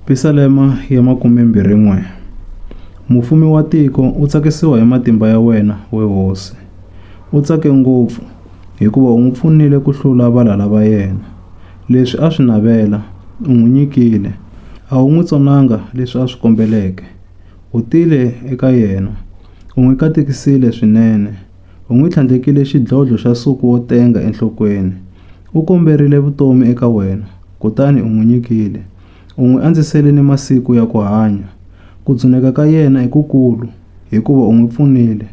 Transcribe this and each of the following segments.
Pisalema ya 21. Mufumi wa tiko u tsakisiwa hi matimba ya wena, we hosi. U tsake ngopfu, hikuva u n'wi pfunile ku hlula valala va yena. Leswi a swi navela, u n'wi nyikile, a wu n'wi tsonanga leswi a swi kombeleke. U tile eka yena, u n'wi katekisile swinene, u n'wi tlhandlekile xidlodlo xa nsuku wo tenga enhlokweni. U komberile vutomi eka wena, kutani u n'wi nyikile, u n'wi andzisele ni masiku ya ku hanya. Ku dzuneka ka yena i kukulu, hikuva u n'wi pfunile,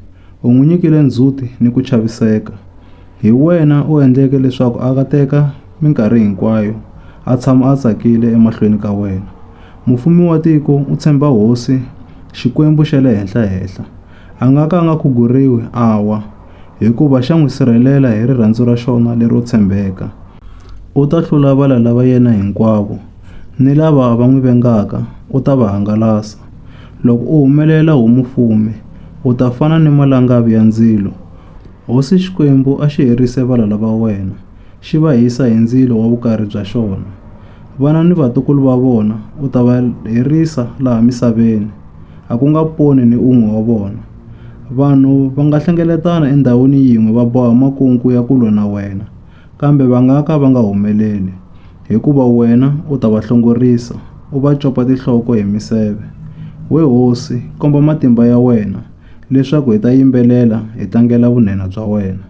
u n'wi nyikile ndzhuti ni ku chaviseka. Hi wena u endleke leswaku a kateka minkarhi hinkwayo, a tshama a tsakile emahlweni ka wena. Mufumi wa tiko u tshemba hosi, Xikwembu xa le henhla-henhla. A nga ka a nga khuguriwi a wa, hikuva xa n'wi sirhelela hi rirhandzu ra xona lero tshembeka. U ta hlula valala va yena hinkwavo, ni lava va n'wi vengaka u ta va hangalasa. Loko u humelela ho mufumi, u ta fana ni malangavi ya ndzilo. Hosi Xikwembu a xi herise valala va wena, xi va hisa hi ndzilo wa vukarhi bya xona. Vana ni vatukulu va vona u ta va herisa laha misaveni, a ku nga poni ni un'we wa vona. Vanhu va nga hlengeletana endhawini yin'we va boha makungu ya ku lwa na wena, kambe va nga ka va nga humeleli, hikuva wena u ta va hlongorisa, u va copa tinhloko hi miseve. We hosi, komba matimba ya wena, leswaku hi ta yimbelela hi tlangela vunhenha bya wena.